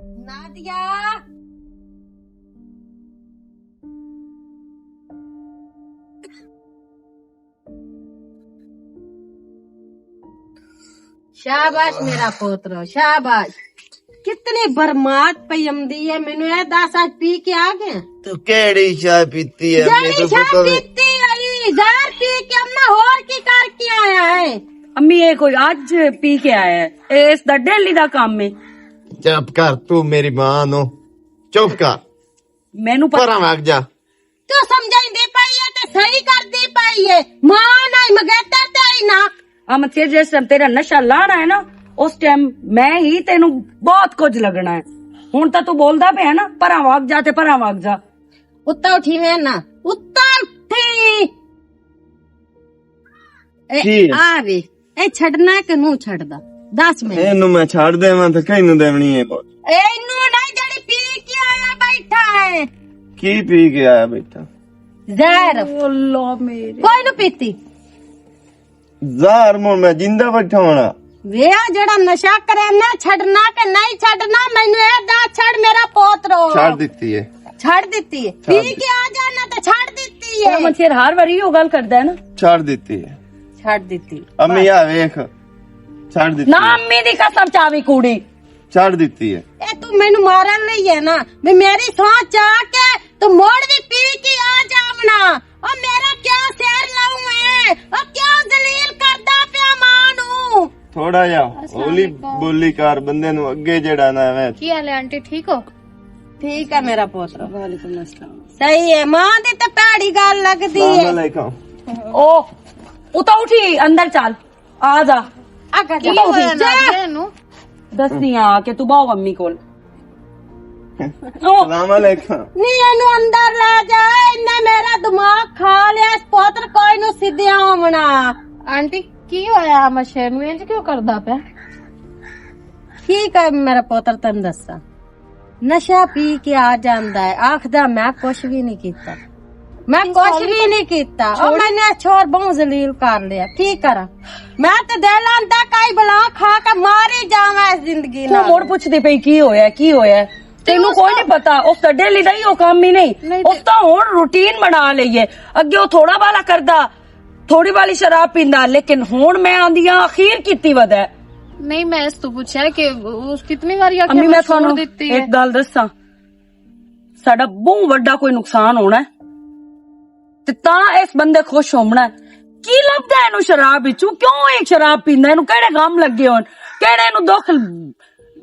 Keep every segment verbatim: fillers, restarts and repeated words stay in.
نادیا، شاباش میرا پوترو، شاباش۔ کتنی برمات پئی آمدی ہے، مینوں اے دس، اج پی کے آ گیا؟ تو کیڑی شاہ پیتی ہے؟ جیڑی میرے شاہ پتر نے پیتی آئی، زہر پی کے اماں ہور کی کر کے آیا ہے؟ امی، یہ کوئی اج پی کے آیا ہے؟ اے اس دا ڈیلی دا کام ہے۔ چپ کر، تو میری ماں نو چپ کر۔ مینوں پتہ پرا وگ جا۔ تو سمجھائی دے پائی ہے تے صحیح کر دی پائی ہے۔ ماں نہ ہی مگیتر تے آئی نہ۔ احمد شیر، جس ٹائم تیرا نشہ لانا ہے نا، اس ٹائم میں ہی تینوں بہت کچھ لگنا ہے۔ ہن تاں تو بولدا پیا نا، پراں وگ جا تے پراں وگ جا۔ اتاں اٹھی میں نا، اتاں اٹھی۔ اے، کی؟ آ وے، اے چھڈنا ہے کہ نو چھڈدا؟ دس منٹ۔ اینوں میں چھڈ دیواں تے کہیں نوں دیونی ہے بول۔ اے اینوں نہیں، جڑی پی کے آیا بیٹھا ہے۔ کی پی کے آیا بیٹھا؟ زہر۔ او اللہ میرے۔ کوئی نو پیتی۔ زہر مون میں زندہ بیٹھا ہونا۔ وے آ جڑا نشہ کرے نا، چھڈنا کہ نہیں چھڈنا؟ مینوں اے دا چھڈ میرا پوترو۔ چھڈ دتی ہے۔ چھڈ دتی ہے۔ چھڈ پی دتی۔ کے آ جانا تے چھڈ دتی ہے۔ او مچھر ہر واری او گل کردا ہے نا۔ چھڈ دتی ہے۔ چھڈ دتی۔ امی آ ویکھ، چھڈ دتی نہ ہے۔ امی دی قسم چاوی کوڑی۔ چھڈ دتی ہے۔ اے تو مینوں مارن لئی ہے نا، میں میری سوچ آ کے تو موڑ بھی پی کے آ جاونا۔ او میرا کیا سر لاؤں ہے، او کیا ذلیل کردا پیا ماں نوں۔ تھوڑا جا السلام ہولی علیکم۔ بولی کار بندے نوں اگے جڑا نہ ایویں۔ کی حال ہے آنٹی، ٹھیک ہو؟ ٹھیک ہے میرا پوترا۔ وعلیکم السلام۔ صحیح ہے، ماں دی تے پیڑی گل لگدی ہے۔ السلام علیکم۔ او، اتو اٹھی، اندر چل۔ آ جا۔ آ جا۔ اتو اٹھی۔ جا۔ دسنی آ کے تو باؤ امی کول۔ السلام علیکم۔ نہیں، اینو اندر لے جا، انہیں میرا دماغ کھا لیا، اس پوتر کوئی نو سدھیا ہونا۔ آنٹی، کی ہویا مشے نو، انج کیوں کردا پیا؟ ٹھیک ہے، میرا پوتر تن دسا۔ نشہ پی کے آ جاندا ہے، آکھدا، "میں کچھ بھی نہیں کیتا، میں کچھ بھی نہیں کیتا، او میں نے چھوڑ بہت ذلیل کر لیا، کی کراں؟ میں تے دل آندا کئی بلا کھا کے مار ہی جاواں اس زندگی تو نال۔" مڑ پوچھدی پئی، "کی ہویا، کی ہویا؟" تینوں کوئی نہیں پتا، اس دا ڈیلی دا ہی او کام ہی نہیں۔ نہیں تے اس دا ہن روٹین بنا لئی ہے۔ اگے او تھوڑا بالا کردا، تھوڑی والی شراب پیندا، لیکن ہن میں آندی آں، اخیر کیتی ودا ہے۔ نہیں، میں اس تو پوچھا کہ اس کتنی واری آکھیا امی، میں میں چھوڑ تھانوں دتی ہے۔ ایک گل دساں، ساڈا بہت وڈا کوئی نقصان ہونا ہے، تے تاں اس بندے خوش ہونا ہے۔ کی لبدا اینو شراب وچوں؟ کیوں اے شراب پیندا؟ اینو کہڑے غم لگے ہون؟ کہڑے اینو دکھ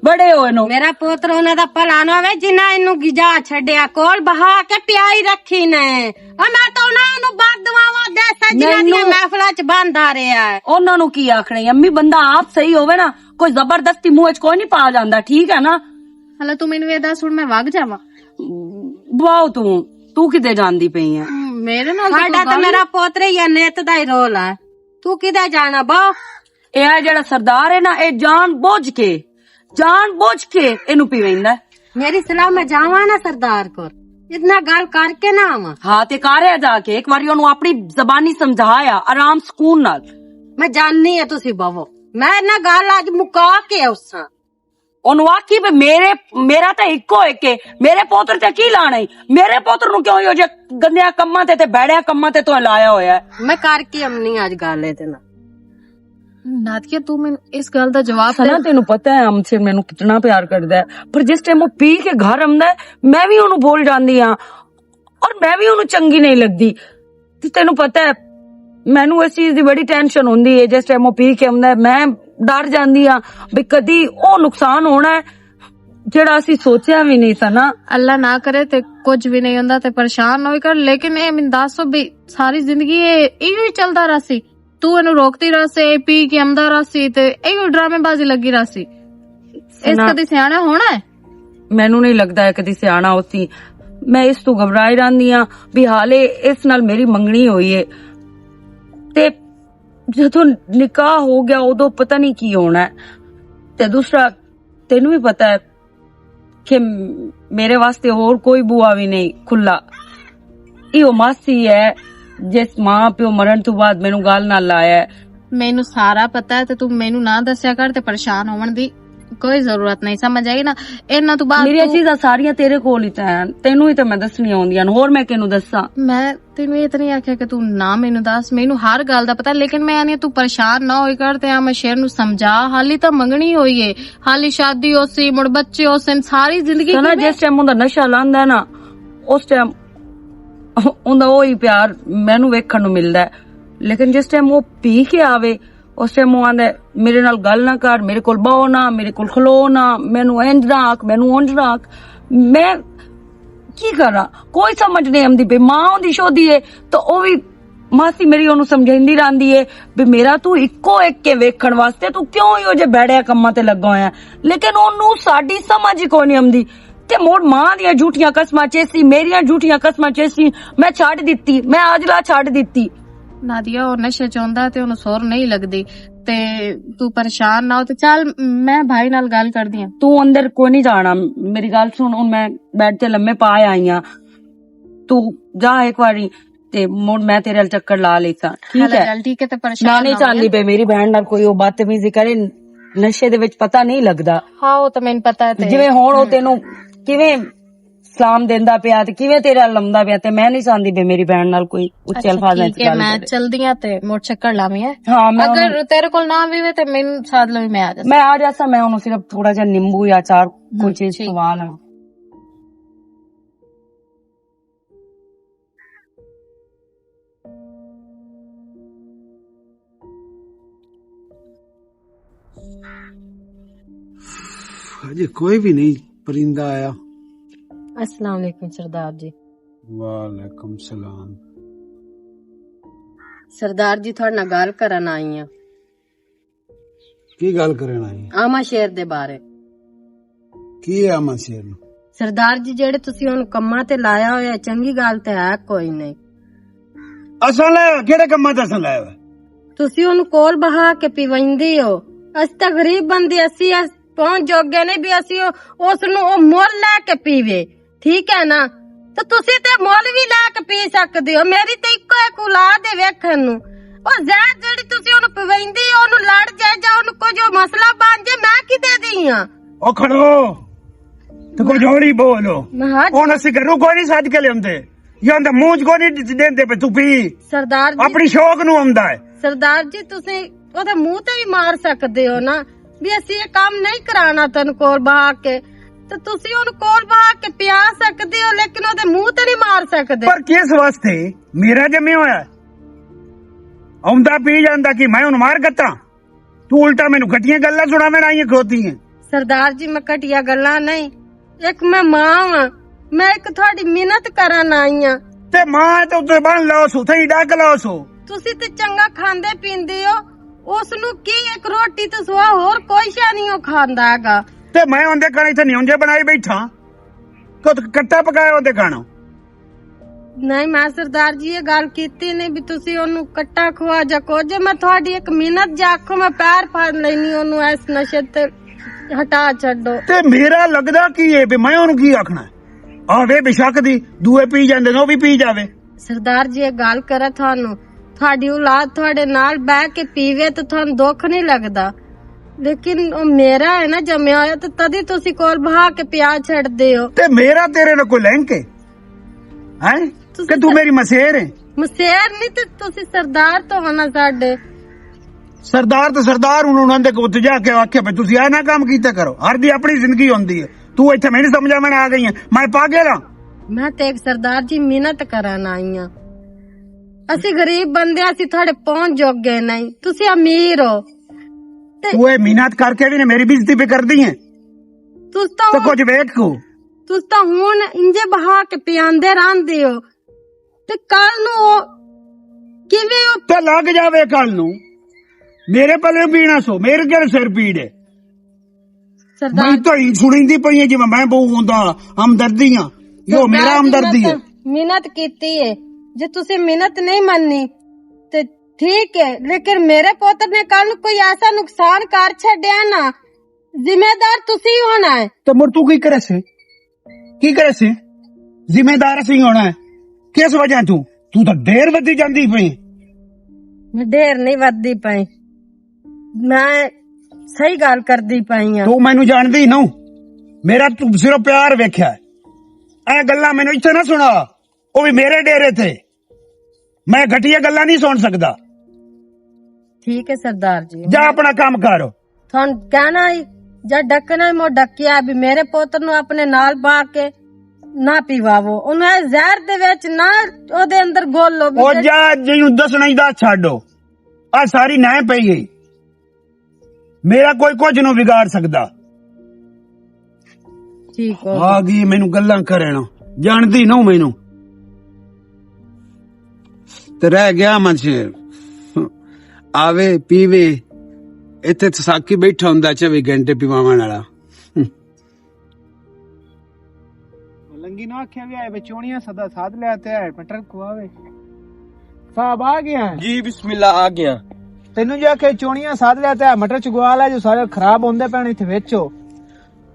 بڑے ہوئے نو۔ میرا پوتر انہاں دا بھلا نہ ہوے، جنہاں اینو گجا چھڈیا، کول بہا کے پیائی رکھی نے۔ او میں تاں انہاں نوں بد دعاواں دے سا، جنہاں دیاں محفلاں چ بند آ رہیا ہے۔ انہاں نوں کی آکھنا ہے؟ امی، بندہ آپ صحیح ہوے نا، کوئی زبردستی منہ وچ کوئی نہیں پا جاندا، ٹھیک ہے نا؟ ہلا، توں مینوں اے دس، ہن میں وگ جاواں؟ باؤ توں، توں کدے جاندی پئی ہے؟ میرے نال تے ساڈا کوئی تے گل میرا پوتر ہی ہے، نیت دا ہی رول ہے۔ توں کدے جانا باؤ؟ اے آ جڑا سردار ہے نا، اے جان بوجھ کے، جان بوجھ کے اینو پیویندا ہے۔ میری صلاح، میں جاواں نا سردار کول، اتنا گل کر کے نہ آواں۔ ہاں، تے کر آ جا کے، ایک واری اونوں اپنی زبانی سمجھایا، آرام سکون نال۔ میں جاننی ہے تسی بہو، میں نہ گل اج مکا کے اساں۔ اونوں آکھی بھی میرے، میرا تے اکو ایک ہے، میرے پوتر تے کی لانا ہے؟ میرے پوتر نوں کیوں ایہو جے گندیاں کماں تے، تے بھڑیاں کماں تے تو لایا ہویا ہے؟ میں کر کے امنی اج گل ہے تے نہ۔ ناتکیا، تو مینوں اس گل دا جواب دے۔ سنا، تینوں پتہ ہے امشیر مینوں کتنا پیار کردا ہے، پر جس ٹائم وہ پی کے گھر آندا ہے، میں بھی اونوں بھول جاندی ہاں اور میں بھی اونوں چنگی نہیں لگدی۔ تے تینوں پتہ ہے، مینوں اس چیز دی بڑی ٹینشن ہوندی ہے، جس ٹائم وہ پی کے آندا ہے، میں ڈر جاندی ہاں بھی کدی او نقصان ہونا ہے جڑا اسی سوچیا بھی نہیں سا نا۔ اللہ نہ کرے تے کچھ بھی نہیں ہوندا تے پریشان نہ ہوئی کر، لیکن اے مین دسو بھی ساری زندگی اے ایہو ہی چلدا رہسی؟ تو اینو روکدی رہسی، اے پی کے آندا رہسی تے ایہو ڈرامے بازی لگی رہسی؟ اس سنا، کدی سیانا ہونا ہے؟ مینوں نہیں لگدا ہے کدی سیانا ہوسی۔ میں اس تو گھبرائی رہندی ہاں بھی حالے اس نال میری منگنی ہوئی ہے تے جدوں نکاح ہو گیا ادوں پتہ نہیں کی ہونا ہے۔ تے دوسرا، تینوں بھی پتہ ہے کہ میرے واسطے اور کوئی بوا بھی نہیں کھلا۔ ایہو ماسی ہے جس ماں پیو مرن تو بعد مینوں گل نہ لایا ہے۔ مینوں سارا پتہ ہے تے تو مینوں نہ دسیا کر تے پریشان ہون دی کوئی ضرورت نہیں، سمجھ آئی نا؟ انہاں تو بعد میریاں تو چیزاں ساریاں تیرے کول ہی تے ہیں، تینوں ہی تے میں دسنیاں ہوندیاں نے، ہور میں کینوں دساں؟ میں تینوں یہ تے نہیں آکھیا کہ تو نہ مینوں دس، مینوں ہر گل دا پتہ، لیکن میں آنی تو پریشان نہ ہوئی کر، تے آ میں شیر نو سمجھا، حالی تاں منگنی ہوئی ہے، حالی شادی ہو سی، مڑ بچے ہو سن، ساری زندگی سنا کیویں؟ جس ٹائم اوندا نشہ لاندا ہے نا، اس ٹائم اوندا وہی پیار مینوں ویکھن نوں ملدا ہے۔ لیکن جس ٹائم وہ پی کے آوے، اس ٹائم وہ آندا ہے، "میرے نال گل نہ کر، میرے کول بہو نہ، میرے کول کھلو نہ، مینوں انج نہ آکھ، مینوں انج نہ آکھ۔" میں کی کراں؟ کوئی سمجھ نہیں آندی پئی۔ ماں اوندی شودی ہے، تو او وی ماسی میری اونوں سمجھاندی رہندی ہے بھی میرا تو اکو ایک کے ویکھن واسطے تو کیوں ہی او جے بیڑے کماں تے لگا ہویا ہے؟ لیکن اونوں ساڈی سمجھ ہی کوئی نہیں آندی۔ تے مڑ ماں دیاں جھوٹیاں قسماں چیسی، میریاں جھوٹیاں قسماں چیسی، میں چھڈ دتی، میں آجلا چھڈ دتی۔ نادیا، او نشے چ ہوندا تے اونوں سور نہیں لگدی۔ تے تو پریشان نہ ہو، تے چل، میں بھائی نال گل کردی ہاں۔ تو اندر کوئی نہیں جانا، میری گل سن، ہن میں بیڈ تے لمے پا آئی ہاں۔ تو جا ایک واری، تے مڑ میں تیرے نال چکر لا لیساں، ٹھیک ہے؟ چل ٹھیک ہے، تے پریشان نہ ہو۔ نہ، نہیں چاہندی پئی میری بہن نال کوئی او بدتمیزی کرے، نشے دے وچ پتہ نہیں لگدا۔ ہاں، او تے مینوں پتہ ہے تے جویں ہن او تینوں کیویں سلام دیندا پیا تے کیویں تیرے نال لمدا پیا، تے میں نہیں چاہندی پئی میری بہن نال کوئی اچھے اچھا، الفاظ وچ ٹھیک ہے، گل میں کرے۔ چلدی ہاں تے مڑ چکر لاویں، ہے؟ ہاں، میں اگر اونوں تیرے کول نہ ویوے تے مینوں ساتھ لوی، میں آ جاساں۔ میں آ جاساں، میں اونوں صرف تھوڑا جہا نیمبو یا اچار، کوئی ہم، چیز ٹھیک۔ کھوا لاں۔ اجے کوئی بھی نہیں پرندہ آیا۔ السلام علیکم سردار جی۔ وعلیکم السلام۔ سردار جی، تھوڑے نال گل کرن آئی ہاں۔ کی گل کرن آئی؟ آما شیر دے بارے۔ کی ہے آما شیر نو؟ سردار جی، جیڑے تسی ہن کماں تے لایا ہویا، چنگی گل تے ہے کوئی نہیں۔ اساں لایا، کیڑے کماں تے اساں لایا ہویا؟ تسی اونوں کول بہا کے پیویندے ہو۔ اسی تے غریب بندے، اسی اس پہنچ جوگے نہیں بھی اسی او-، اس نوں او مول لے کے پیوے۔ ٹھیک ہے نا؟ تے تسی تے مول وی لے کے پی سکدے ہو۔ میری تے اکو ایک اولاد ہے ویکھن نوں۔ او زہر جیڑی تسی اونوں پیویندے ہو، اونوں لڑ جائے جا اونوں کوئی جو مسئلہ بن جائے، میں کی دے دی ہاں؟ او کھڑو، تے کوئی جوڑی بولو۔ میں ہر ہن اسی گھروں کوئی نہیں سد کے لیاندے۔ یا اندر منہ چ کوئی نہیں دیندے پے تو پی۔ سردار جی۔ اپنی شوق نو آندا ہے۔ سردار جی، تسی او دے منہ تے بھی مار سکدے ہو نا، بھی اسی یہ کام نہیں کرانا تن کول بہا کے۔ تے تسی اون کول بہا کے پیا سکدے ہو، لیکن او دے منہ تے نہیں مار سکدے۔ پر کس واسطے؟ میرا جمے ہویا ہے۔ آندا پی جاندا کہ میں اون مار گتا؟ تو الٹا مینوں کھٹیاں گلاں سناوݨ آئی ہیں کھلوتی ہیں۔ سردار جی، میں کھٹیاں گلاں نہیں، ایک میں ماں واں، میں ایک تہاڈی منت کرن آئی ہاں۔ تے ماں تے اتنے بن لاؤ سو، تھئی ڈک لاؤ سو۔ تسی تے چنگا کھاندے پیندے ہو، اس نو کی ایک روٹی تو سوا ہور کوئی شے نہیں او کھاندا ہیگا۔ تے میں اوندے کن اتھے نیونجے بنائی بیٹھا، کت-، کٹا پکایا اوندے کن۔ نہیں، میں سردار جی یہ گل کیتی نہیں بھی تسی اونوں کٹا کھوا جا کچھ۔ جے میں تہاڈی ایک منت جا آکھو، میں پیر پھڑ لینی اونوں اس نشے تے ہٹا چھڈو۔ تے میرا لگدا کی ہے بھی میں اونوں کی آکھنا ہے؟ آوے بے شک دی، دوئے پی جاندے نے، او بھی پی جاوے۔ سردار جی یہ گل کرا تھانوں، تہاڈی اولاد تہاڈے نال بہ کے پیوے تے تھانوں دکھ نہیں لگدا، لیکن او میرا ہے نا جمیا ہویا، تے تدی تسی کول بہا کے پیا چھڈدے ہو۔ تے میرا تیرے نال کوئی لنک ہے؟ ہیں؟ تسی کہ تو سر-، میری مسیر ہے؟ مسیر نہیں تے تسی سردار تو ہونا ساڈے۔ سردار تو سردار ہن انہاں دے کوتے جا کے آکھیا پے تسی آ نہ کام کیتا کرو، ہر دی اپنی زندگی ہوندی ہے۔ تو ایتھے میں نہیں سمجھا میں آ گئی ہیں، میں پاگل ہاں۔ میں تے ایک سردار جی منت کرن آئی ہاں، اسی غریب بندے، اسی تھوڑے پہنچ جوگے نہیں، تسی امیر ہو۔ تے تو اے منت کر کے بھی نے میری بےعزتی پہ کر دی ہیں۔ تس تو تو کچھ ویٹ کو۔ تس تو ہن انجے بہا کے پیاندے رہندے ہو۔ تے کل نو او کیویں او تے لگ جاوے کل نو، میرے پلے پینا سو، میرے کہڑے سر پیڑ ہے؟ سردار میں تو ہی سنیندی پئی ہے جی میں بہو ہوندا ہمدردی ہاں، یو سردار میرا جی، ہمدردی میں ہے۔ تو محنت کیتی ہے، جے تسی محنت نہیں مننی تے ٹھیک ہے، لیکن میرے پتر نے کل نو کوئی ایسا نقصان کر چھڈیا نا، ذمہ دار تسی ہونا ہے۔ تے مر تو کی کرے سے؟ کی کرے سی؟ ذمہ دار سی ہونا ہے۔ کس وجہ تو؟ تو تو ڈھیر ودی جاندی پئی۔ میں ڈھیر نہیں ودی پئی۔ میں صحیح گل کردی پئی آں۔ تو مینوں جاندی نو، میرا تو صرف پیار ویکھیا ہے۔ اے گلاں مینوں اتھے نہ سنا، او وی میرے ڈیرے تے۔ میں گھٹیا گلاں نہیں سن سکدا۔ ٹھیک ہے سردار جی۔ جا اپنا کام کر۔ تھانوں کہنا ہی، جا ڈکنا ہی، مو ڈکیا بھی میرے پوتر نو اپنے نال با کے نہ پیواو۔ انہاں زہر دے وچ نہ او دے اندر گول لو۔ او جا جیوں دسنا ہی دا چھڈو۔ آ ساری نہ پئی گئی۔ میرا کوئی کچھ نہ بگاڑ سکدا۔ ٹھیک ہو۔ آ گئی مینوں گلاں کرن۔ جاندی نہ مینوں۔ تے رہ گیا من شیر۔ آوے، پیوے۔ ایتھے تے ساکی بیٹھا ہوندا چوبی گھنٹے پیواون والا۔ ملنگی نو آکھیا وی آئے، بے چونیاں سدا ساتھ لیا تے آئے، مٹر کھواوے۔ صاحب آ گیا ہے۔ جی، بسم اللہ، آ گیا۔ تینوں جو آکھیا چونیاں ساتھ لیا تے آئے، مٹر چگوا لیا، جو سارے خراب ہوندے پے نے، اتھے ویچو۔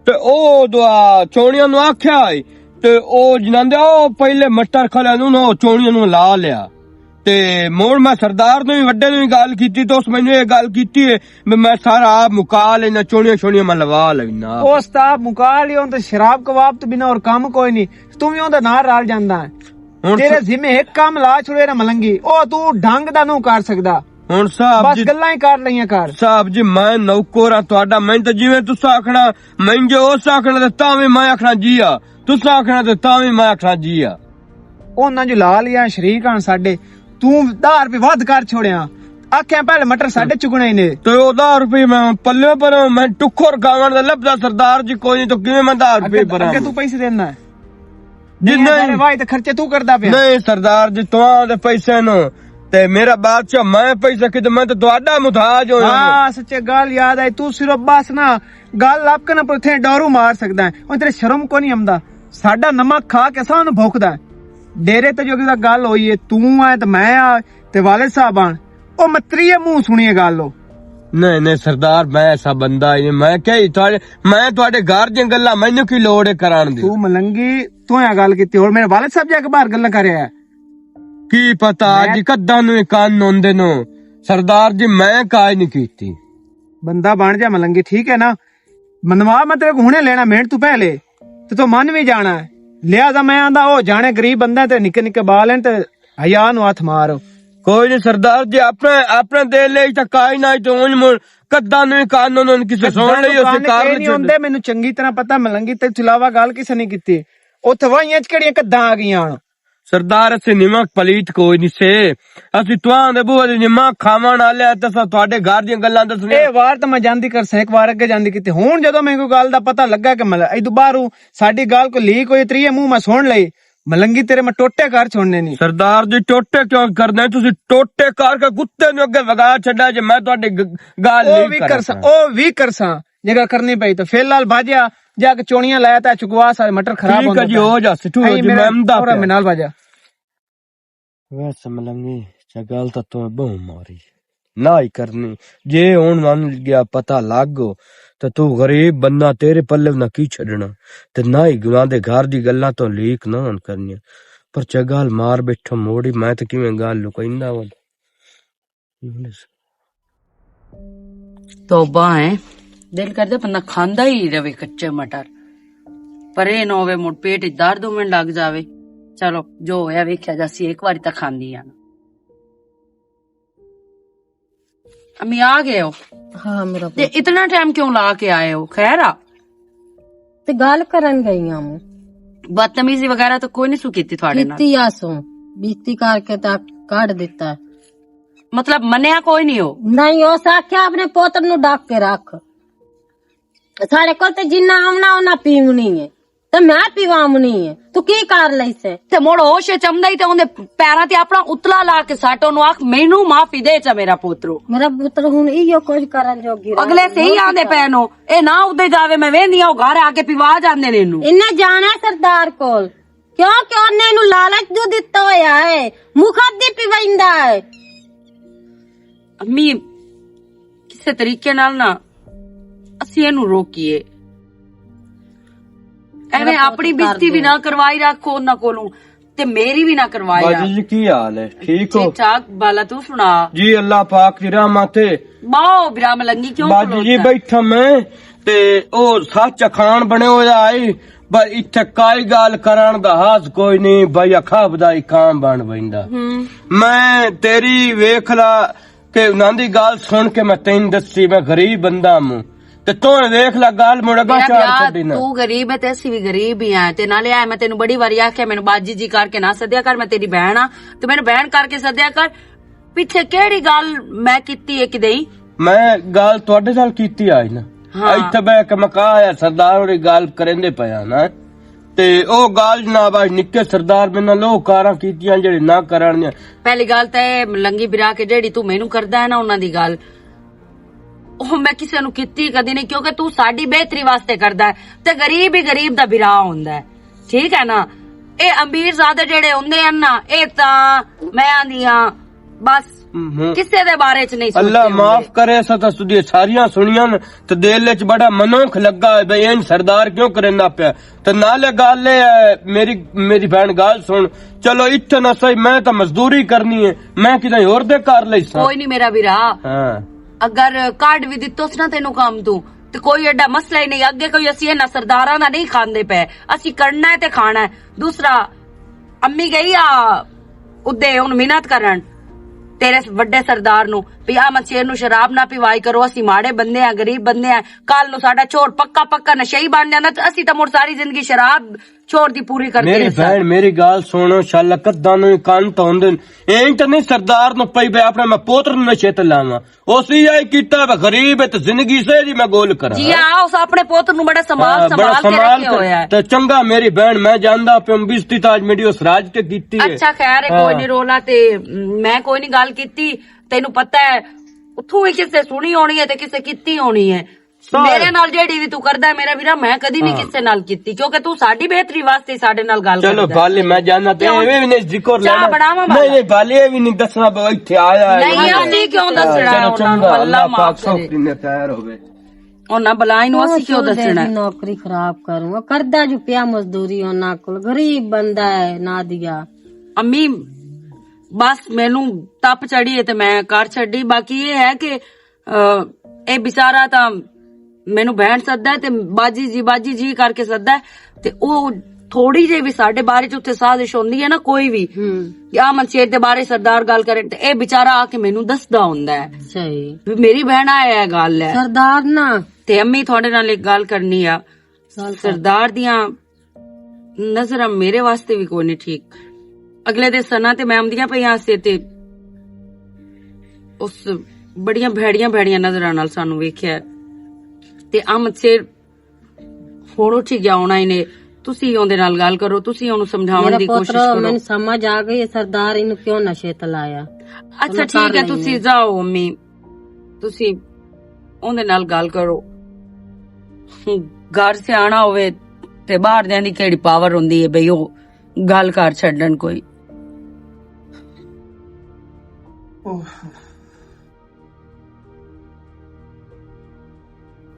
تے او دعا چونیاں نو آکھیا ہے، تے او جنہاں دے او پہلے مٹر کھلے نو، نو چونیاں نو لا لیا۔ تے مڑ میں سردار نو وی، وڈے نو وی گل کیتی، تے اس مینوں اے گل کیتی ہے، میں، میں سارا آپ مکا لینا، چونیاں شونیاں میں لوا لینا۔ او استاد مکا لیو، تے شراب کباب تو بنا اور کم کوئی نہیں۔ تو وی اوندا نال رل جاندا ہے۔ ہن تیرے س- ذمے ایک کم لا چھوڑے نا ملنگی، او تو ڈھنگ دا نو کر سکدا۔ ہن صاحب بس جی، گلاں ہی کر لئیاں کر۔ صاحب جی، میں نوکر ہاں تہاڈا، میں تے جویں تساں آکھنا، میں جو اس آکھنا تے تاں وی میں آکھنا جی آ، تساں آکھنا تے تاں وی میں آکھنا جی آ۔ انہاں جو لال یا شریک ہن ساڈے، توں دہ روپے ودھ کر چھوڑیا۔ آکھیا پہلے مٹر ساڈے چکنے ہی نے۔ تے او دہ روپے میں پلے پر میں ٹکر کھاون دا لبدا سردار جی کوئی نہیں، تو کیویں میں دہ روپے اگے، پر اگے تو پیسے دینا ہے۔ جی نہیں، نہیں۔ سارے واہ تے خرچے تو کردا پیا۔ نہیں سردار جی، تواں دے پیسے نو تے میرا بادشاہ، میں پیسے کتے، میں تے تہاڈا محتاج ہویا ہاں۔ سچے گل یاد آئی، تو صرف بس نا گل آپ کے نا پر تھے ڈورو مار سکدا ہے۔ او تیرے شرم کو نہیں آمدا؟ ساڈا نمک کھا کے سانو بھوکدا ہے۔ ڈیرے تے جو گل ہوئی ہے، توں آئے تے میں آ، تے والد صاحب آن۔ او متری ہے منہ سنیے گل ہو۔ نہیں، نہیں سردار، میں ایسا بندہ ہی نہیں۔ میں کہی تہاڈے، میں تہاڈے گھر دیاں گلاں مینوں کی لوڑ ہے کران دی؟ تو ملنگی، تو یا گل کیتی، اور میرے والد صاحب جا کے باہر گلاں کر رہا ہے۔ کی پتہ میں جی کداں نوں کان ہوندے نو۔ سردار جی، میں کاج نہیں کیتی۔ بندہ بن جا ملنگی، ٹھیک ہے نا؟ منوا میں تیرے کو ہنے لینا، منٹ تو پہلے تے تو من وی جانا ہے۔ لہذا میں آندا، او جانے غریب بندہ تے نکے نکے بال ہیں تے حیا نو ہاتھ مار۔ کوئی نہیں سردار جی، اپنے، اپنے دے لے تے کائی نہ تے اونج من کدا نہیں کان نو کسے سن لئی، اسے کار نہیں ہوندے۔ مینوں چنگی طرح پتہ ملنگی تے چلاوا گل کسے نہیں کیتی۔ اوتھے وائیاں چ کیڑیاں کداں آ گئیاں ہن؟ سردار، اسی نمک پلیت کوئی نہیں سے۔ اسی تواں دے بوہے دی نمک کھاون والے آں، تے اساں تہاڈے گھر دیاں گلاں دسنے۔ اے وار تے میں جاندی کرساں، ایک وار اگے جاندی کیتی۔ ہن جدوں میں کوئی گل دا پتہ لگا کہ مل-، ایدوں باہروں ساڈی گل کوئی لیک ہوئی، تریے منہ میں سن لئی، ملنگی تیرے میں ٹوٹے کر چھوڑنے نہیں۔ سردار جی، ٹوٹے کیوں کرنے؟ تسی ٹوٹے کر کے کتے نوں اگے وگا چھڈا جے میں تہاڈی گ-، گل او نہیں وی کرساں، او وی کرساں۔ جگہ کرنی پئی تو فی الحال باجیا جا کے چونیاں لایا تا چکوا سارے مٹر خراب ٹھیک ہے جی، ہو جا سی، ٹھیک ہے جی، میں امدا پیا۔ منال باجا۔ ویسے ملنگی، چا گل تا تو بہوں ماری۔ نہ ہی کرنی۔ جے ہن من گیا پتہ لگ گو، تے تو غریب بندہ تیرے پلے نہ کی چھڈنا۔ تے نہ ہی گناہ دے گھر دی گلاں تو لیک نہ ہن کرنیاں۔ پر چا گل مار بیٹھا موڑی، میں تے کیویں گل لکائیندا ود۔ توبہ ہے، دل کردا بندہ کھاندا ہی رہے کچے مٹر، پر اے نہ ہووے مڑ پیٹ وچ درد ہوون لگ جاوے۔ چلو، جو ہویا ویکھیا جاسی، ایک واری تاں کھاندی آں۔ امی آ گئے ہو؟ ہاں، میرا تے پوت۔ اتنا ٹائم کیوں لا کے آئے ہو؟ خیر آ؟ تے گل کرن گئی ہاں۔ بدتمیزی وغیرہ تو کوئی نہیں سو کیتی تھوڑے نال؟ کیتی آ سو، بیتی کر کے تا کڈ دیتا۔ مطلب منیا کوئی نہیں ہو؟ نہیں، اس آکھیا اپنے پوتر نو ڈاک کے رکھ۔ ساڈے کول تے جنہ آونا، انہاں پیونی ہے۔ تے میں پیوامنی ہے۔ تو کی کر لئی سے؟ تے مڑ ہوش وچ آمدا ہی تے اوندے پیراں تے اپنا اتلا لا کے سٹ، اونوں آکھ، "مینوں معافی دے چا میرا پوترو۔" میرا پوتر ہن ایہو کچھ کرن جوگی رہ اگلے گئی۔ صحیح آندے پے نو، اے نہ اودے جاوے، میں ویندی ہاں، او گھر آ کے پیوا جاندے نے اینوں۔ انہیں جانا ہے سردار کول۔ کیوں کہ انہیں اینوں لالچ جو دتا ہویا ہے، مفت دی پیویندا ہے۔ امی، کسے طریقے نال نا اسی اینوں روکیے۔ ایویں اپنی بےعزتی بھی نہ کروائی رکھو انہاں کولوں۔ تے میری بھی نہ کروایا۔ باجی جی، کی حال ہے؟ ٹھیک ہو؟ ٹھیک ٹھاک، بالا تو سنا؟ جی، اللہ پاک دی رحمت ہے۔ باؤ، برا ملنگی کیوں باجی جی، کھلوتا؟ بیٹھا میں تے او سچ اخان بنے ہویا آئی، پر اتھے کائی گال کرن دا حاض کوئی نہیں، بھائی اکھا بدا کام بن ویندا۔ ہوں۔ میں تیری ویکھ لا کہ انہاں دی گال سن کے میں تین دسی، میں غریب بندہ ہوں۔ تے تو ویکھ لا گال مڑ اگاں میرا چار بھرا، چھڈی نا۔ تو غریب ہے تے اسی بھی غریب ہی ہیں۔ تے نالے آئے میں تینوں بڑی واری آکھیا، مینوں باجی جی کر کے نہ سدیا کر، میں تیری بہن ہاں، تے مینوں بہن کر کے سدیا کر۔ پیچھے کیڑی گل میں کیتی ہے کدے؟ میں گل تہاڈے نال کیتی آج نا۔ ہاں۔ ایتھے بہ کے میں کہا آیا سردار ہوری گل کریندے پیا نا۔ تے او گل جناب آج نکے سردار میں نال او کاراں کیتیاں جڑے نہ کرن دیاں۔ پہلی گل تے اے لنگی برا کے جڑی تو مینوں کردا ہے نا انہاں دی گل، او میں کسے نوں کیتی کدی نہیں، کیونکہ تو ساڈی بہتری واسطے کردا ہے۔ تے غریب ہی غریب دا برا ہوندا ہے، ٹھیک ہے نا؟ اے امیر زادے جڑے ہوندے ہیں نا، اے تاں میں آندی ہاں بس ہم۔ کسے دے بارے چ نہیں سوچدے اللہ ہوندے۔ معاف کرے، اساں تاں سدی ساریاں سنیاں نے، تے دل وچ بڑا منوکھ لگا ہے بھئی این سردار کیوں کرنا پیا۔ تے نالے گل اے ہے، میری، میری بہن گل سن، چلو اتھے نہ سہی، میں تاں مزدوری کرنی ہے، میں کدے ہور دے کر لئی ساں۔ کوئی نہیں میرا ویرا، ہاں۔ اگر کارڈ بھی دتو سی نا تینوں کام تو، تے کوئی ایڈا مسئلہ ہی نہیں۔ اگے کوئی اسی انہاں سرداراں دا نہیں کھاندے پے، اسی کرنا ہے تے کھانا ہے۔ دوسرا، امی گئی آ ادے ہن منت کرن تیرے وڈے سردار نو، بھی احمد شیر نو شراب نہ پیوائی کرو، اسی ماڑے بندے ہیں، غریب بندے ہیں۔ کل نو ساڈا چور پکا پکا نشئی بن جانا، تے اسی تاں مڑ ساری زندگی شراب چور دی پوری کردے میری رہساں۔ بہن، میری گل سنو، شالا کداں نو کن تو ہوندے نے۔ ایں تے نہیں سردار نو پئی بے اپنے میں پوتر نو نشے تے لاواں۔ اس ہی آئی کیتا ہے، غریب ہے تے زندگی سے جی میں گول کراں۔ جی ہاں، اس اپنے پوتر نو بڑا سنبھال، ہاں، بڑا سنبھال کے سنبھال رکھیا کے ہویا ہے۔ تے چنگا میری بہن، میں جاندا پیوں بستی تاج میڈی اس راج تے کیتی ہے۔ اچھا خیر ہے، ہاں۔ کوئی نہیں رولا تے میں کوئی نہیں گل کیتی۔ تینوں پتہ ہے، اتھوں ہی کسے سنی ہونی ہے تے کسے کیتی ہونی ہے۔ سارے۔ میرے نال جیڑی وی تو کردا ہے، میرا ویرا، میں کدی نہیں ہاں۔ کسے نال کیتی، کیونکہ تو ساڈی بہتری واسطے ساڈے نال گل چلو، کردا ہے۔ بالی میں جانا تے کیوں؟ ایویں وی نہیں ذکر چاہ لینا۔ بناواں نہیں، بالا؟ نہیں، بالی اے وی نہیں دسنا بو اتھے آیا ہے۔ نہیں، اسی کیوں دسنا چلو، ہے انہاں نوں؟ چنگا، اللہ اللہ پاک معاف کرے۔ سوکھ دین خیر ہوے۔ انہاں بلائیں نوں اسی کیوں دسنا ہے؟ نوکری خراب کروں، او کردا جو پیا مزدوری انہاں کول، غریب بندہ ہے نادیا۔ امی، بس مینوں تپ چڑھی ہے تے میں کر چھڈی، باقی یہ ہے کہ اے بیچارہ تاں مینوں بہن سددا ہے تے باجی جی، باجی جی کر کے سددا ہے۔ تے او تھوڑی جے وی ساڈے بارے چ اتھے سازش ہوندی ہے نا، کوئی وی، ہم۔ یا منشیر دے بارے سردار گل کرن، تے اے بیچارہ آ کے مینوں دسدا ہوندا ہے۔ صحیح۔ وی میری بہن آ، اے گل ہے۔ سردار نا۔ تے امی تھوڑے نال ایک گل کرنی آ۔ گل کر۔ سردار دیاں نظراں میرے واسطے وی کوئی نہیں ٹھیک۔ اگلے دے سناں تے میں آمدیاں پئیاں سے تے اس بڑیاں بھیڑیاں بھیڑیاں نظراں نال سانوں ویکھیا۔ تے احمد شیر ہن اٹھی گیا ہونا ہی نے۔ تسی اوندے نال گل کرو، تسی اونوں سمجھاون میرا دی کوشش پوترو، کرو۔ مینوں سمجھ آ گئی ہے سردار اینوں کیوں نشے تے لایا۔ اچھا ٹھیک ہے، تسی جاؤ امی۔ تسی اوندے نال گل کرو۔ گھر سیاݨا ہووے تے باہر دیاں دی کیڑی پاور ہوندی ہے بھئی او گل کر چھڈن کوئی۔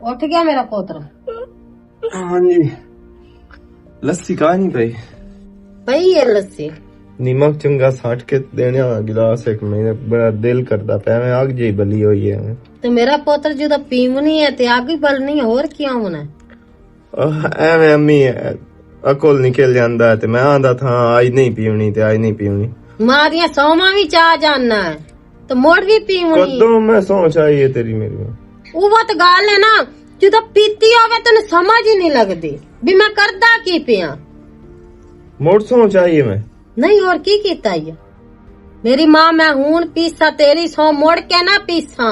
اٹھ گیا میرا پوتر؟ ہاں جی۔ لسی کہاں نہیں پئی؟ پئی ہے لسی۔ نیمک چنگا سٹ کے دینے والا گلاس ایک، میرا بڑا دل کردا پیا، میں اگ جی بلی ہوئی ہے۔ تے میرا پوتر جدوں پیونی ہے تے اگ ہی بلنی ہے، ہور کیا ہونا ہے؟ آہ، ایویں امی، عقل نکل جاندا ہے تے میں آندا تھا، آج نہیں پیونی تے آج نہیں پیونی۔ ماریاں سوما وی چا جاننا ہے تے مڑ وی پیونی۔ کدوں میں سوچ آئی ہے تیری میری؟ وہ تو گل ہے نا، جدوں پیتی ہوے تینوں سمجھ ہی نہیں لگدی بھی میں کردا کی پیاں۔ مڑ سوچ آئی ہے میں۔ نہیں، اور کی کیتا ای؟ میری ماں، میں ہون پیسا تیری سو مڑ کے نہ پیسا۔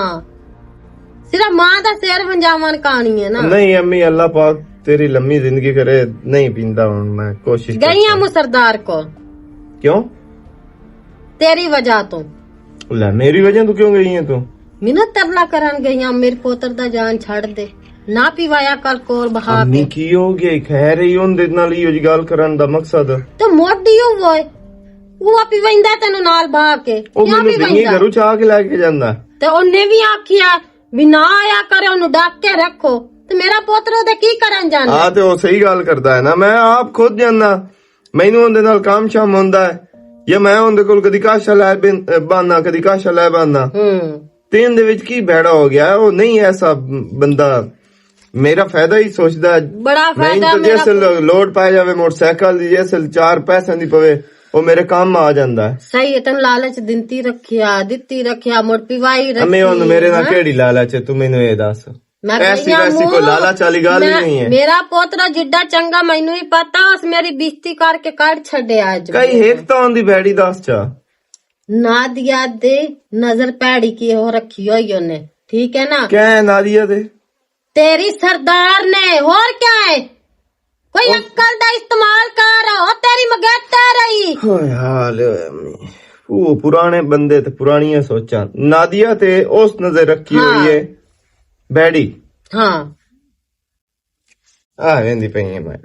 صرف ماں دا سر ونجاون کانی ہے نا۔ نہیں امی، اللہ پاک تیری لمبی زندگی کرے، نہیں پیندا ہن، میں کوشش گئی ہاں کرتا۔ مصردار کو۔ کیوں؟ تیری وجہ تو۔ لے، میری وجہ تو کیوں گئی ہے تو؟ منت ترلا کرن گئی ہاں، میرے پوتر دا جان چھڑ دے۔ نہ پیوایا کر کول بہا امی کے۔ کی ہو گیا؟ خیر ہی ہوں دے نال ہی گل کرن دا مقصد۔ تے موڈی ہوئے۔ وہ پیویندا تینوں نال بہا کے۔ او کیوں مینوں دنگی پیویندا؟ گھروں چا کے لے کے جاندا۔ تے اونے وی آکھیا وی نہ آیا کرے، اونوں ڈاک کے رکھو۔ تے میرا پوتر اودے کی کرن جاندا؟ ہاں، تے او صحیح گل کردا ہے نا، میں آپ خود جاندا۔ مینوں اوندے نال کام شام ہوندا ہے، یا میں اوندے کول کدی کاشا لے بن-، بہنا، کدی کاشا لے بہنا۔ ہوں۔ تے ایندے وچ کی بھیڑا ہو گیا ہے؟ او نہیں ایسا بندہ، میرا فائدہ ہی سوچدا ہے۔ بڑا میں فائدہ تو میرا۔ جس لو-، لوڈ پایا جاوے موٹر سائیکل دی، جس چار پیسے دی پوے، او میرے کام آ جاندا ہے۔ صحیح ہے، تینوں لالچ دنتی رکھیا، دتی رکھیا، مڑ پیوائی رکھی۔ امی، ہن میرے نال ہاں؟ کیڑی لالچ ہے، تو مینوں اے دس۔ میں ایسی گئی ویسی ہوں۔ کوئی لالچ والی گل ہی میں، نہیں ہے۔ میرا پوترا جڈا چنگا مینوں ہی پتا، اس میری بیزتی کر کے کڈ چھڈیا اج۔ کئی ہک تاں دی بھیڑی دس چا۔ نادیا دے نظر پیڑی کی ہو رکھی ہوئی اونے، ٹھیک ہے نا؟ کیا ہے نادیا دے؟ تیری سردار نے، اور کیا ہے؟ کوئی عقل دا استعمال کر، او تیری مگیتا رہی۔ ہائے حال ہوئے امی۔ او پرانے بندے تے پرانیاں سوچاں۔ نادیا تے اس نظر رکھی ہاں۔ ہوئی ہے۔ بیڑی۔ ہاں۔ آ ویندی پئی ہے میں۔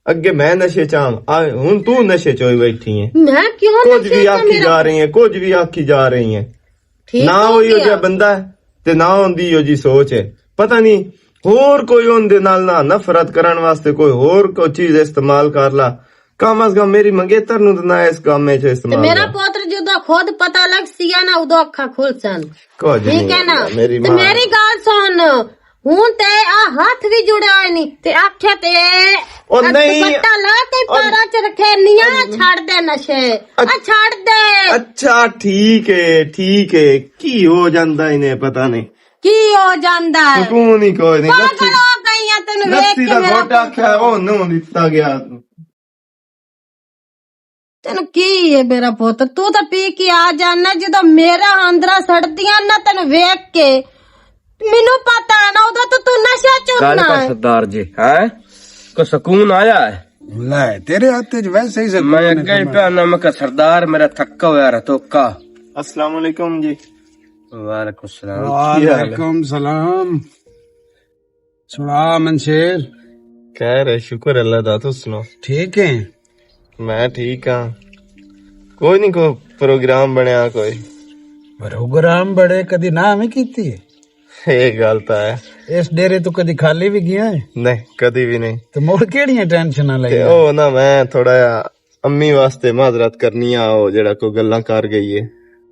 اگے میں نشے چاہم، آ ہن تو نشے چوئی بیٹھی ہے۔ میں کیوں کچھ نشے بھی چ آکھی میرا جا رہی ہے، کچھ بھی آکھی جا رہی ہے۔ ٹھیک نہ ہو ہوئی ہو گیا۔ جا بندہ ہے، تے نہ ہوندی ہو جی سوچ ہے۔ پتہ نہیں، ہور کوئی ان دے نال نہ نفرت کرن واسطے کوئی ہور کوئی چیز استعمال کر لا۔ کم از کم میری منگیتر نوں تے نہ اس کام وچ تے استعمال میرا کر۔ پوتر جدوں خود پتہ لگ سیا نا، ادوں اکھاں کھل سن۔ کچھ ٹھیک نہیں ہے نا؟ ہویا، میری تے ماں۔ میری گل سن، ہن تے آ ہاتھ وی جڑے ہوئے نہیں، تے آکھیا تے او اے نہیں، دوپٹہ لا کے او پارا چ رکھے نیا، او چھڑ دے نشے، آ اچ-، چھڑ دے۔ اچھا، ٹھیک ہے، ٹھیک ہے۔ کی ہو جاندا انہیں پتہ نہیں۔ کی ہو جاندا ہے؟ سکون ہی کوئی نہیں۔ پاگل ہو گئی ہے تینوں ویکھ لسی کے دا میرا گھوٹ آکھیا، او نو دتا گیا۔ تینوں کی ہے میرا پوتر؟ تو تاں پی کے آ جانا، جدوں میرا اندرا سڑدیاں نا تینوں ویکھ کے، مینوں پتا ہے نا، ادوں تو تو نشے چ گل ہونا کر ہے۔ سردار جی، ہیں؟ کوئی سکون آیا ہے؟ لے، تیرے ہاتھ وچ ویسے ہی سکون میں ہے، اگے ہی کمال۔ پیا نا، میں کہا، سردار میرا تھکا ہویا رہا، توکا۔ السلام علیکم جی۔ وعلیکم السلام۔ وعلیکم السلام۔ سنا منشیر۔ خیر ہے، شکر اللہ دا، تو سناؤ۔ ٹھیک ہے؟ میں ٹھیک ہاں۔ کوئی نہیں، کوئی پروگرام بنیا کوئی۔ پروگرام بڑے کدی نہ میں کیتی ہے۔ یہ گل تو ہے۔ اس ڈیرے تو کدی خالی بھی گیا ہے؟ نہیں، کدی بھی نہیں۔ تو مڑ کیڑیاں ٹینشناں تے لگیاں؟ او نا، میں تھوڑا جہا امی واسطے معذرت کرنی آ، او جڑا کوئی گلاں کر گئی ہے۔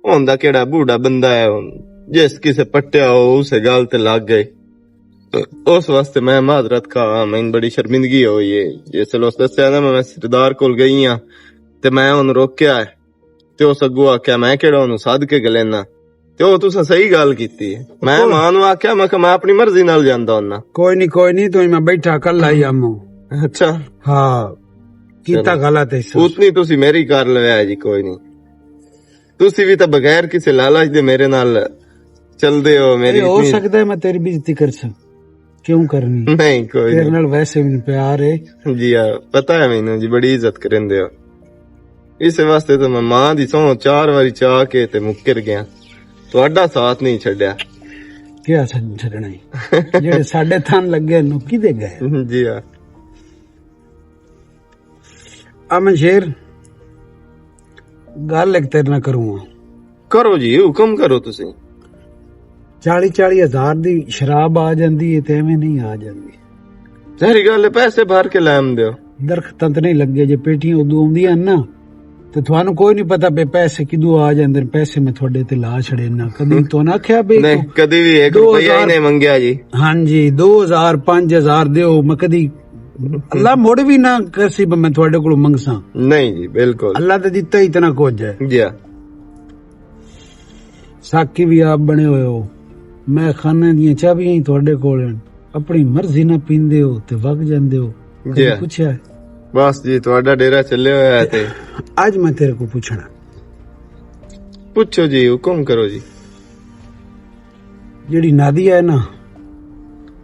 ہوندا کیڑا بوڑھا بندہ ہے، ہن جس کسے پٹیا ہو، اسے گل تے لگ گئے۔ اس واسطے میں معذرت کھا، میں بڑی شرمندگی ہوئی ہے۔ جس ویلے اس دسیا نا، میں سردار کول گئی ہاں تے میں اونوں روکیا ہے تے اس اگوں آکھیا، میں کیڑا اونوں سد کے گلینا؟ تے او تساں صحیح گل کیتی ہے۔ میں ماں نوں آکھیا، میں کہ میں اپنی مرضی نال جاندا ہوناں۔ کوئی نہیں، کوئی نہیں، تو میں بیٹھا کل آئی آمو۔ اچھا۔ ہاں، کیتا چلو۔ غلط ہے سر۔ اتنی تسی میری کر لویا ہے جی، کوئی نہیں۔ تسی بھی تاں بغیر کسے لالچ دے میرے نال چل دے ہو، میری اے ہو اتنی سکدا ہے میں تیری بےعزتی کر ساں؟ کیوں کرنی؟ نہیں، کوئی تیرے نہیں۔ نال ویسے بھی پیار ہے۔ جی ہاں، پتہ ہے مینوں جی، بڑی عزت کریندے ہو۔ اس واسطے تو میں ماں دی سونہہ چار واری چا کے تے مکر گیا۔ تہاڈا ساتھ نہیں چھڈیا۔ کیا ساتھ چھڈنا ہے؟ جڑے ساڈے تھن لگے نو کی دے گئے؟ جی ہاں۔ امن شیر، گل ایک تیرے نال کروں ہاں۔ کرو جی، حکم کرو تسی۔ چالی چالی ہزار دی شراب آ جاندی ہے تے ایویں نہیں آ جاندی۔ ظاہری گل ہے، پیسے بھر کے لے آندے ہو۔ درختاں تے نہیں لگے، جے پیٹیاں ادوں آندیاں نا، تے تھانوں کوئی نہیں پتا پے پیسے کدوں آ جاندے نے، پیسے میں تھوڑے تے لا چھڑے نا۔ کدی تو نہ آکھیا بے نہیں، کدی بھی ایک دو ہزار روپیہ ہی نہیں منگیا جی۔ ہاں جی، دو ہزار، پنج ہزار دیو، میں کدی اللہ مڑ بھی نہ کرسی، میں تھوڑے کولوں منگساں۔ نہیں جی، بالکل۔ اللہ تے دتا ہی اتنا کچھ ہے۔ جی ہاں۔ ساقی بھی آپ بنے ہوئے ہو، میں خانے دیاں چابیاں ہی تھوڑے کول ہیں، اپنی مرضی نہ پیندے ہو تے وگ جاندے ہو۔ کدی جی۔ پوچھا ہے؟ بس جی، تہاڈا ڈیرا چلے ہویا ہے تے۔ اج میں تیرے کو پوچھنا۔ پوچھو جی، حکم کرو جی۔ جیڑی نادیہ ہے نا؟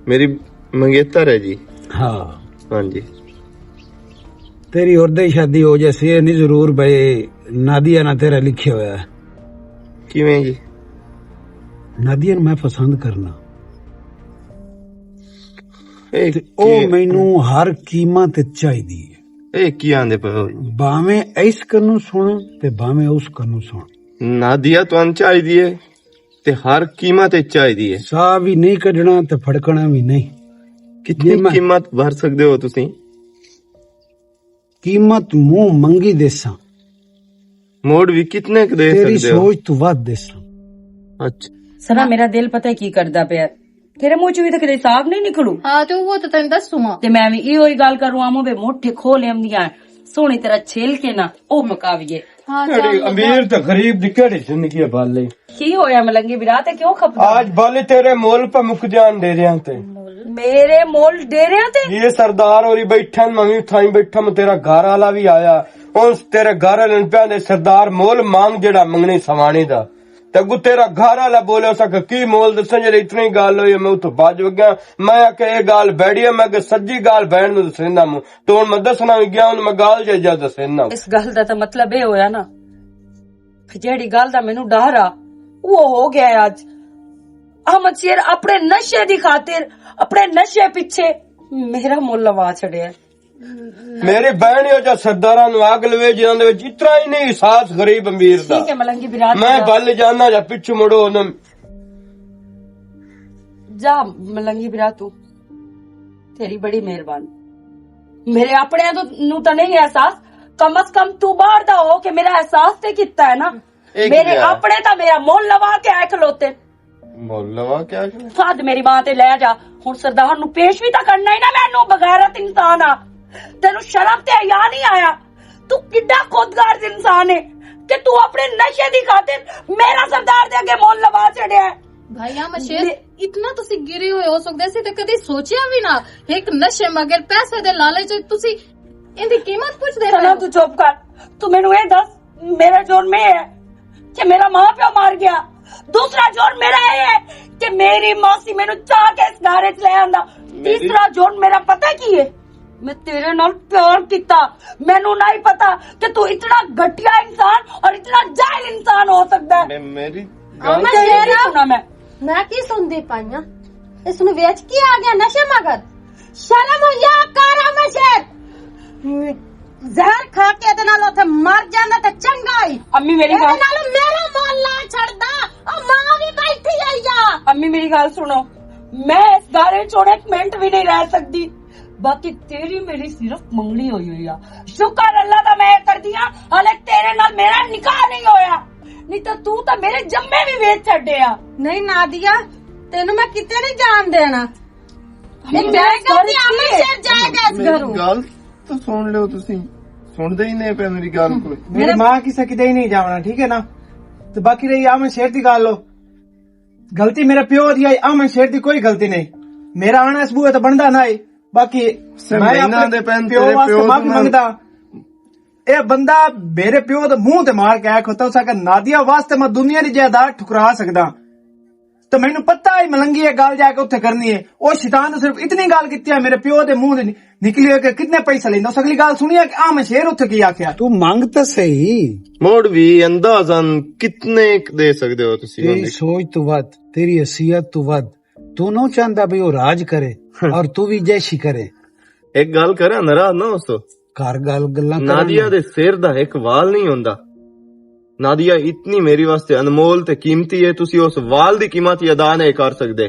میری منگیتر ہے جی۔ ہاں۔ ہاں جی۔ تیری اور دی شادی ہو جاسی، اے نہیں ضرور بھائی نادیہ نہ تیرا لکھیا ہویا ہے۔ کیویں جی؟ نادیہ نوں میں پسند کرنا۔ اے تے او کی؟ مینوں ہر قیمت تے چاہیدی ہے۔ اے کی آندے پئے ہو جی؟ بھاویں اس کنوں سن تے بھاویں اس کنوں سن۔ نادیہ تانوں چاہیدی ہے تے ہر قیمت تے چاہیدی ہے۔ ساہ بھی نہیں کڈنا تے پھڑکنا بھی نہیں۔ کتنی جی میں قیمت بھر سکدے ہو تسی؟ قیمت منہ منگی دیساں۔ موڑ وی کتنے ک دے تیری سکدے ہو؟ سوچ تو ود دیساں۔ اچھا۔ سنا، میرا دل پتہ ہے کی کردا پیا۔ تیرے منہ چ وی تے کدے صاف نہیں نکلو۔ ہاں، تے وہ تے تینوں دسوں ہاں۔ تے میں وی ایہو ہی گل کروں، آمو بے موٹھے کھول لیندیاں۔ سوہنی طرح چھل کے نا، او مکاویے۔ ہاں، اڑی چل۔ امیر تے غریب دی کیڑی زندگی ہے بالے؟ کی ہویا ملنگی برا، تے کیوں کھپدا؟ آج بالے تیرے مول پہ مک جان ڈیریاں تے۔ میرے مول ڈیریاں تے؟ یہ سردار ہوری بیٹھن، میں وی اتھاں ہی بیٹھا، میں تیرا گھر والا وی آیا۔ اس تیرے گھر والے نے پیا دے سردار مول مانگ جڑا منگنی سوانے دا۔ تے اگوں تیرا گھر والا بولے، اس آکھیا، "کی مول دساں جڑی اتنی گل ہوئی ہے؟" میں اتھوں بھج گیا۔ میں آکھیا، "اے گل بھڑی ہے، میں کہ سجی گل بہن نوں دسیندا میں۔ تو ہن میں دسنا وی گیا، ہن میں گل جے جا دسیندا۔" اس گل دا تے مطلب اے ہویا نا، جیڑی گل دا مینوں ڈر آ، وہ ہو گیا ہے اج۔ احمد شیر اپنے نشے دی خاطر، اپنے نشے پیچھے میرا مول لوا چھڑیا ہے۔ میری بہن، یہ جو سرداراں نوں اگ لوے، جنہاں دے وچ اتنا ہی نہیں احساس غریب امیر دا۔ ٹھیک ہے ملنگی برات میں دا۔ بل جانا جا پچھو مڑو انہاں۔ جا ملنگی برا تو، تیری بڑی مہربانی۔ میرے اپنے تو، نوں تو نہیں احساس، کم از کم تو باہر دا ہو کہ میرا احساس تے کیتا ہے نا۔ ایک میرے دیا۔ اپنے تا میرا مول لوا کے آئے کھلوتے۔ مول لوا کے آئے کھلوتے؟ فہد میری ماں تے لے جا۔ ہن سردار نو پیش وی تاں کرنا ہی نا، مینوں بغیرت انسان آ۔ تینوں شرم تے حیا نہیں آیا؟ تو کڈا خود غرض انسان ہے کہ تو اپنے نشے دی خاطر میرا سردار دے اگے مول لوا چھڑیا ہے۔ بھائی احمد شیر، میں اتنا تسی گرے ہوئے ہو سکدے سی تے کدی سوچیا وی نہ۔ ایک نشے مگر پیسے دے لالچ وچ تسی ایندی قیمت پوچھدے پئے ہو۔ تو چپ کر، تو مینوں اے دس، میرا جرم اے ہے کہ میرا ماں پیو مر گیا۔ دوسرا جرم میرا اے ہے کہ میری ماسی مینوں چاہ کے اس گھر وچ لے آندا۔ تیسرا جرم میرا پتہ کی ہے؟ میں تیرے نال پیار کیتا۔ مینوں نہیں پتا کہ تو اتنا گھٹیا انسان اور اتنا جاہل انسان ہو سکدا ہے۔ میں، میری گل احمد شیر، سنا میں۔ میں کی سنتی پئی ہاں؟ اس نو ویچ کی آ گیا نشے مگر؟ شرم ہویا کر احمد شیر۔ زہر کھا کے ادے نال اوتھے مر جاندا تے چنگا ہی۔ امی میری ادے بات نال میرا مول لا چھڑدا۔ او ماں وی بیٹھی ہوئی آ۔ امی میری گل سنو، میں اس گھر وچ ہن ایک منٹ وی نہیں رہ سکدی۔ باقی تیری میری صرف منگنی ہوئی ہوئی آ۔ شکر اللہ دا میں کر دیا، حالے تیرے نال میرا نکاح نہیں ہویا، نہیں تو تو تو میرے جمے بھی ویچ چھڈے آ۔ نہیں نادیا، تینوں میں کتے نہیں جان دینا۔ یہ جائے گا کہ امن شیر جائے گا اس میری گھروں۔ گل تو سن لو تسی، سنتے ہی نہیں پے میری گل کوئی۔ میری ماں کسے کدے ہی نہیں جاونا، ٹھیک ہے نا؟ تو باقی رہی امن شیر دی گل، غلطی میرے پیو دی آئی، امن شیر دی کوئی غلطی نہیں۔ میرا آنا اس بوئے تو بندا نہ آئی۔ باقی میں اپنے پیو واسطے معافی منگدا۔ اے بندہ میرے پیو دے منہ تے مار کے آیا کھوتا، اس آکھیا نادیہ واسطے میں دنیا دی جائیداد ٹھکرا سکدا۔ تو مینوں پتہ ہے ملنگی یہ گل جا کے اتھے کرنی ہے۔ او شیطان نے صرف اتنی گل کیتی ہے، میرے پیو دے منہ دے نکلی ہوئی کہ کتنے پیسے لیندا۔ اس اگلی گل سنی ہے کہ آ میں شیر اتھے کی آکھیا۔ تو منگ تے صحیح۔ موڑ وی اندازاً کتنے ک دے سکدے ہو تسی؟ تیری سوچ تو ود، تیری حیثیت تو ود، تو نو چاہندا بھی وہ راج کرے اور تو بھی جیشی کرے۔ ایک گل کراں، ناراض نہ ہو سو۔ گھر گل گلاں کرن۔ نادیہ دے سر دا ایک وال نہیں ہوندا۔ نادیہ اتنی میری واسطے انمول تے قیمتی ہے، تسی اس وال دی قیمت ہی ادا نہیں کر سکدے۔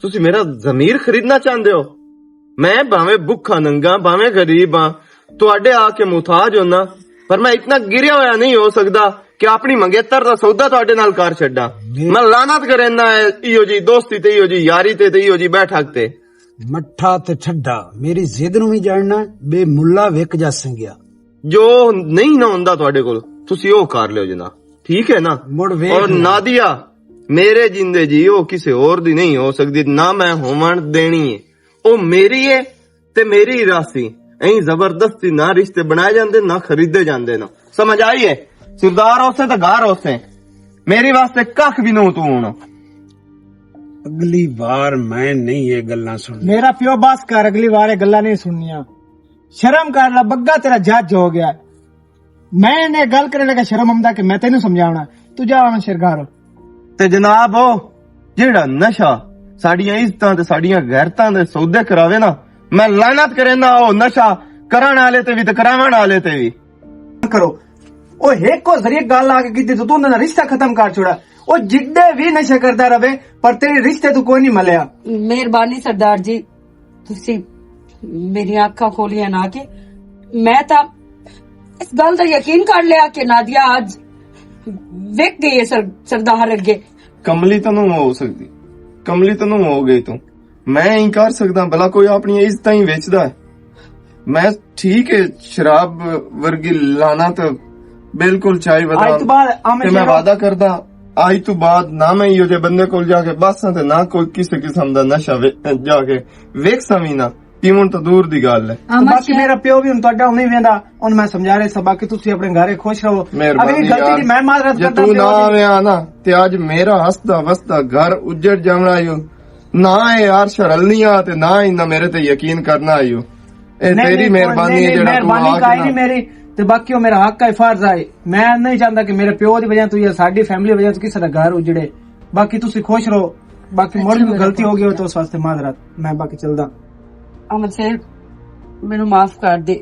تسی میرا ضمیر خریدنا چاہندے ہو؟ میں بھاویں بھکھا ننگا، بھاویں غریب ہاں، تواڈے آ کے محتاج ہونا، پر میں اتنا گریا ہویا نہیں ہو سکدا کہ اپنی منگیتر دا سودا تواڈے نال کر چھڈاں۔ میں لعنت کرینا ہے ایہو جی دوستی تے، ایہو جی یاری تے، تے ایہو جی بیٹھک تے۔ مٹھا تے ٹھڈا، میری ضد نوں وی جاننا، بے ملا وک جا سنگیا۔ جو نہیں نہ ہوندا تہاڈے کول، تسی او کر لیو جناب، ٹھیک ہے نا؟ مڑ ویکھ اور لو۔ نادیہ میرے جیندے جی، او کسے اور دی نہیں ہو سکدی، نہ میں ہوون دینی ہے۔ او میری ہے تے میری ہی راسی۔ ایں زبردستی نہ رشتے بنائے جاندے، نہ خریدے جاندے نا۔ سمجھ آئی ہے؟ سردار ہوسے تے گھر ہوسے، میری واسطے ککھ بھی نہ تو ہونا۔ اگلی وار میں نہیں یہ گلاں سننی۔ میرا پیو بس کر، اگلی وار یہ گلاں نہیں سننیاں۔ شرم کر لے، بگا تیرا جج ہو گیا۔ میں نے گل کرنے لگا، شرم آمدا کہ میں تینوں سمجھاونا۔ تو جا ہن شیر گھر۔ تے جناب، او جیڑا نشہ ساڈیاں عزتاں تے ساڈیاں غیرتاں دے سودے کراوے نا، میں لعنت کرینا او نشہ کرن والے تے وی تے کراون والے تے وی۔ کرو۔ او ہک او ذریعہ گل آ کے کیتی تو تو انہاں دا رشتہ ختم کر چھوڑا۔ او جڈے وی نشے کردا رہے، پر تیرے رشتے تو کوئی نہیں ملیا۔ مہربانی سردار جی، تسی میری اکھاں کھولیاں نہ کہ میں تاں اس گل دا یقین کر لیا کہ نادیہ اج وک گئی ہے سر-، سردار اگے۔ کملی تو نہ ہو سکدی، کملی تو نہ ہو گئی تو۔ میں ہی کر سکدا، بھلا کوئی اپنی عزت ہی ویچدا ہے؟ میں ٹھیک ہے، شراب ورگی لعنت بالکل چاہی ودا۔ آج تو بعد آمد تے میں شہر وعدہ کردا، آج تو بعد نہ میں ایہو جے بندے کول جا کے بس تے نہ کوئی کسے قسم دا نشہ وے-، جا کے ویکھساں وی نہ۔ پیون تو دور دی گل ہے۔ تو باقی میرا پیو بھی ہن تہاڈا نہیں ویندا، ہن میں سمجھا رہے سا، باقی تسی اپنے گھر خوش رہو۔ مہربانی اگلی غلطی یار، دی میں معذرت جے کردا تو پیو نہ دی۔ آوے آ نا، تے اج میرا ہسدا وسدا گھر اجڑ جاونا ایو۔ نہ اے عرش رلنی آ تے نہ ہی نہ میرے تے یقین کرنا ایو۔ اے نہیں، تیری نہیں، مہربانی نہیں، ہے نہیں، جڑا تو مہربانی آ کائے کے نہیں نا۔ میری، تے باقی وہ میرا حق ہے، فرض ہے۔ میں نہیں چاہتا کہ میرے پیو دی وجہ تو یا ساڈی فیملی وجہ تو کسی دا گھر اجڑے۔ باقی تسی خوش رہو، باقی مڑ اچھا، بھی میرا غلطی ہو گئی ہو تو اس واسطے معذرت۔ میں باقی چلدا۔ احمد شیر، مینوں معاف کر دے۔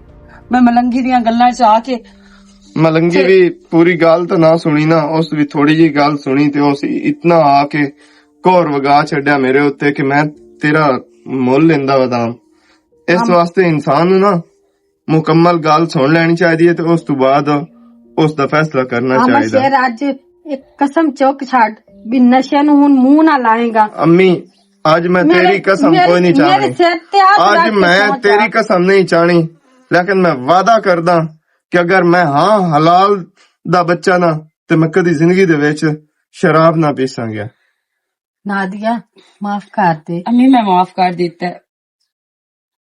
میں ملنگی دیاں گلاں چ آ کے ملنگی تے بھی پوری گل تو نہ سنی نا، اس بھی تھوڑی جی گل سنی تے اس اتنا آ کے گھور وگا چھڈیا میرے اُتے کہ میں تیرا مل لیندا وداں۔ اس ہم واسطے انسان نوں نا مکمل گل سن لینی چاہیے تے اس تو بعد اس دا فیصلہ کرنا ہم چاہیے۔ شیر اج ایک قسم چوک چھڈ بھی نشے نوں ہن منہ نہ لائیں گا۔ امی، اج میں میرے، تیری قسم میرے، کوئی نہیں میرے چاہنی۔ سر تے ہاتھ اج رکھ کے میں سوچ تیری آ۔ قسم نہیں چاہنی، لیکن میں وعدہ کردا کہ اگر میں ہاں حلال دا بچہ نا، تے میں کدی زندگی دے وچ شراب نہ پیساں گیا۔ نادیہ، معاف کر دے۔ امی، میں معاف کر دیتا ہے۔